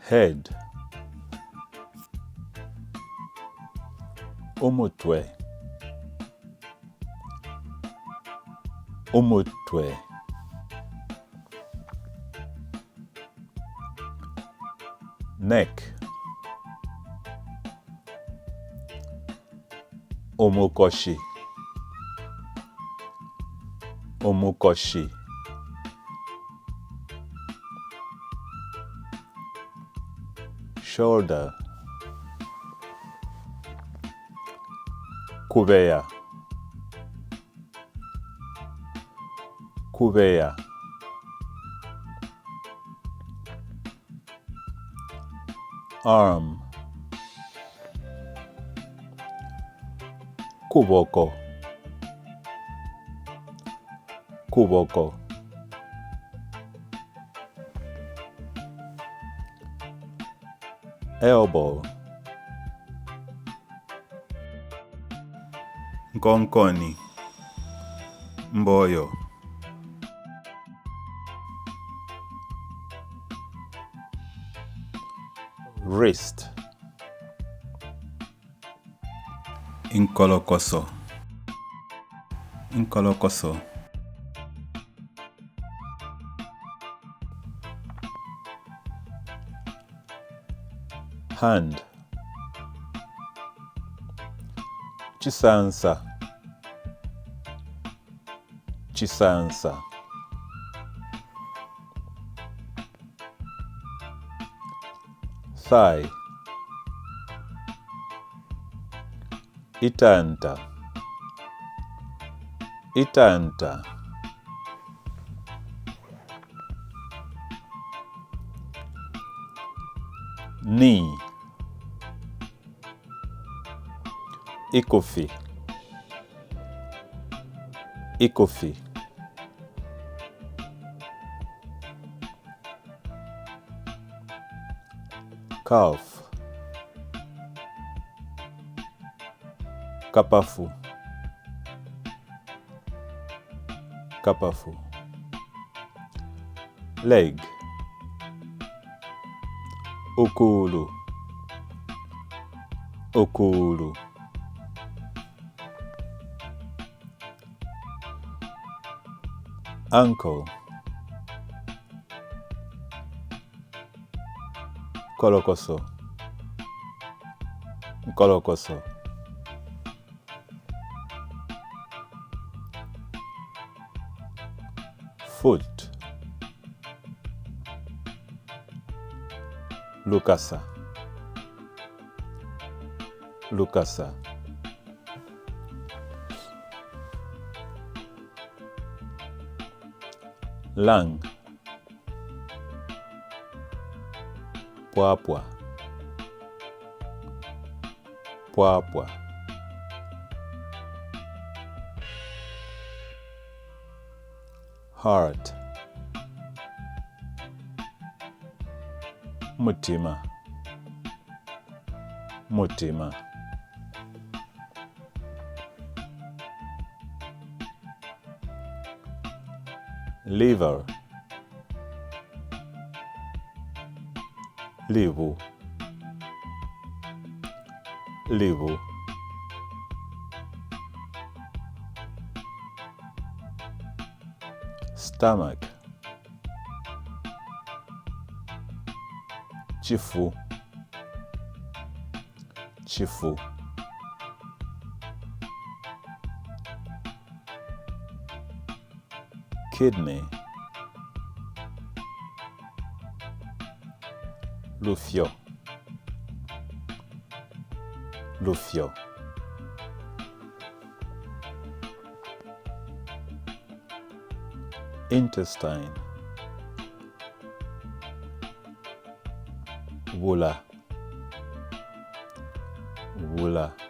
Head. Umutwe. Umutwe. Neck. Umukoshi. Umukoshi. Shoulder. Kubeya. Kubeya. Arm. Kuboko. Kuboko. Elbow. Nkonkoni. Mboyo. Wrist. Inkolokoso. Inkolokoso. Hand. Chisansa. Chisansa. Thigh. Itanta. Itanta. Knee. Ikofi. Ikofi. Calf. Kapafu. Kapafu. Leg. Ukulu. Ukulu. Ankle. Kolokoso. Kolokoso. Foot. Lukasa. Lukasa. Lung. Pwapwa. Pwapwa. Heart. Mutima. Mutima. Liver. Livu. Livu. Stomach. Chifu. Chifu. Kidney. Lufyo. Lufyo. Intestine. Wula. Wula.